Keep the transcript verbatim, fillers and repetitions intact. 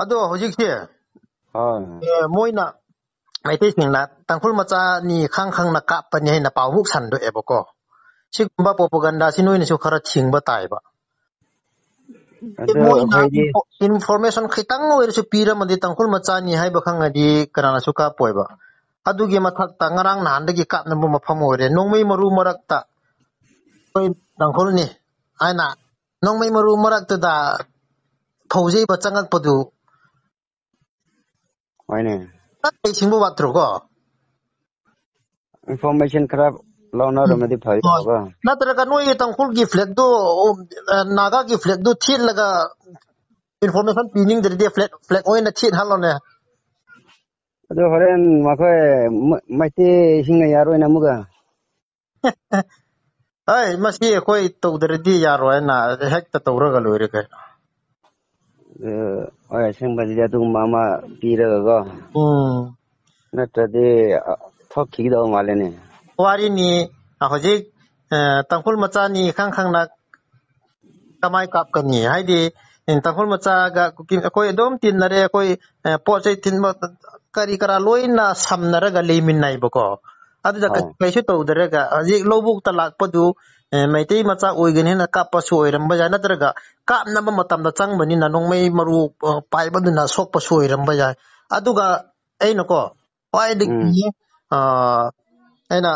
ꯑꯗꯣ ꯍꯧꯖꯤꯛꯁꯦ, ꯍꯣꯏ꯫ ꯑꯦ, ꯃꯣꯏꯅ, ꯃꯩꯇꯩꯁꯤꯡꯅ ꯇꯥꯡꯈꯨꯜ ꯃꯆꯥꯅꯤ ꯈꯪ ꯈꯪꯅ ꯀꯥꯞꯄꯅꯤ ꯍꯥꯏꯅ ꯄꯥꯎꯃꯨꯛ ꯁꯟꯗꯣꯛꯑꯦꯕꯀꯣ꯫ ꯁꯤꯒꯨꯝꯕ propagandaꯁꯤ ꯅꯣꯏꯅꯁꯨ ꯈꯔ ꯊꯤꯡꯕ ꯇꯥꯏꯕ꯫ ꯑꯗꯣ ꯃꯣꯏꯅ ꯑꯩꯈꯣꯏꯗꯤ info-, information ꯈꯤꯇꯪ ꯑꯣꯏꯔꯁꯨ ꯄꯤꯔꯝꯃꯗꯤ ꯇꯥꯡꯈꯨꯜ ꯃꯆꯥꯅꯤ ꯍꯥꯏꯕ ꯈꯪꯉꯗꯤ ꯀꯅꯥꯅꯁꯨ ꯀꯥꯞꯄꯣꯏꯕ꯫ ꯑꯗꯨꯒꯤ ꯃꯊꯛꯇ ꯉꯔꯥꯡ ꯅꯍꯥꯟꯗꯒꯤ ꯀꯥꯞꯅꯕ ꯃꯐꯝ ꯑꯣꯏꯔꯦ꯫ ꯅꯣꯡꯃꯩ ꯃꯔꯨ ꯃꯔꯛꯇ ꯑꯩꯈꯣꯏ ꯇꯥꯡꯈꯨꯜꯅꯤ ꯍꯥꯏꯅ ꯅꯣꯡꯃꯩ ꯃꯔꯨ ꯃꯔꯛꯇꯨꯗ ꯐꯧꯖꯩꯕ ꯆꯪꯉꯛꯄꯗꯨ ꯍꯣꯏꯅꯦ꯫ ꯈꯤꯇꯪ ꯍꯩꯁꯤꯡꯕ ꯋꯥꯠꯇ꯭ꯔꯣꯀꯣ? Information ꯈꯔ ꯂꯧꯅꯔꯝꯃꯗꯤ ꯐꯩ ꯍꯣꯏ꯫ ꯇꯧꯕ꯫ ꯅꯠꯇ꯭ꯔꯒ ꯅꯣꯏꯒꯤ ꯇꯥꯡꯈꯨꯜꯒꯤ flagꯇꯣ, ꯑ, ꯅꯥꯒꯥꯒꯤ flagꯇꯣ ꯊꯦꯠꯂꯒ information ꯄꯤꯅꯤꯡꯗ꯭ꯔꯗꯤ flag, flag ꯑꯣꯏꯅ ꯊꯦꯠꯍꯜꯂꯣꯅꯦ꯫ ꯑꯗꯨ ꯍꯣꯔꯦꯟ ꯃꯈꯣꯏ ꯃ-, ꯃꯩꯇꯩꯁꯤꯡꯅ ꯌꯥꯔꯣꯏꯅ ꯑꯃꯨꯛꯀ꯫ ꯑꯩ ꯃꯁꯤ ꯑꯩꯈꯣꯏ ꯇꯧꯗ꯭ꯔꯗꯤ ꯌꯥꯔꯣꯏ ꯍꯥꯏꯅ ꯍꯦꯛꯇ ꯇꯧꯔꯒ ꯂꯣꯏꯔꯦ ꯀꯩꯅꯣ꯫ ꯑꯗꯨ ꯍꯣꯏ, ꯑꯁꯦꯡꯕꯗꯗꯤ ꯑꯗꯨꯒꯨꯝꯕ ꯑꯃ ꯄꯤꯔꯒꯀꯣ꯫ ꯎꯝ꯫ ꯅꯠꯇ꯭ꯔꯗꯤ, ꯑ, ꯊꯣꯛꯈꯤꯒꯗꯧ ꯃꯥꯜꯂꯦꯅꯦ꯫ ꯋꯥꯔꯤꯅꯤ, ꯑ, ꯍꯧꯖꯤꯛ, ꯑ, ꯇꯥꯡꯈꯨꯜ ꯃꯆꯥꯅꯤ ꯈꯪ ꯈꯪꯅ ꯀꯃꯥꯏ ꯀꯥꯞꯀꯅꯤ? ꯍꯥꯏꯗꯤ, ꯎꯝ, ꯇꯥꯡꯈꯨꯜ ꯃꯆꯥꯒ ꯀꯨꯀꯤ ꯑꯩꯈꯣꯏ ꯑꯗꯨꯝ ꯇꯤꯟꯅꯔꯦ, ꯑꯩꯈꯣꯏ, ꯑ, ꯄꯣꯠ ꯆꯩ ꯊꯤꯟꯕ ꯀꯔꯤ ꯀꯔꯥ ꯂꯣꯏꯅ ꯁꯝꯅꯔꯒ ꯂꯩꯃꯤꯟꯅꯩꯕꯀꯣ꯫ ꯑꯗꯨꯗ ꯀꯩ-, ꯍꯣꯏ꯫ ꯀꯩꯁꯨ ꯇꯧꯗꯔꯒ ꯍꯧꯖꯤꯛ ꯂꯧꯕꯨꯛꯇ ꯂꯥꯛꯄꯗꯨ, ꯑ, ꯃꯩꯇꯩ ꯃꯆꯥ ꯑꯣꯏꯒꯅꯤ ꯍꯥꯏꯅ ꯀꯥꯞꯄꯁꯨ ꯑꯣꯏꯔꯝꯕ ꯌꯥꯏ, ꯅꯠꯇ꯭ꯔꯒ ꯀꯥꯞꯅꯕ ꯃꯇꯝꯗ ꯆꯪꯕꯅꯤꯅ ꯅꯣꯡꯃꯩ ꯃꯔꯨ, ꯑ, ꯄꯥꯏꯕꯗꯨꯅ ꯁꯣꯛꯄꯁꯨ ꯑꯣꯏꯔꯝꯕ ꯌꯥꯏ꯫ ꯑꯗꯨꯒ ꯑꯩꯅꯀꯣ, ꯈ꯭ꯋꯥꯏꯗꯒꯤ, ꯎꯝ꯫ ꯑ, ꯑꯩꯅ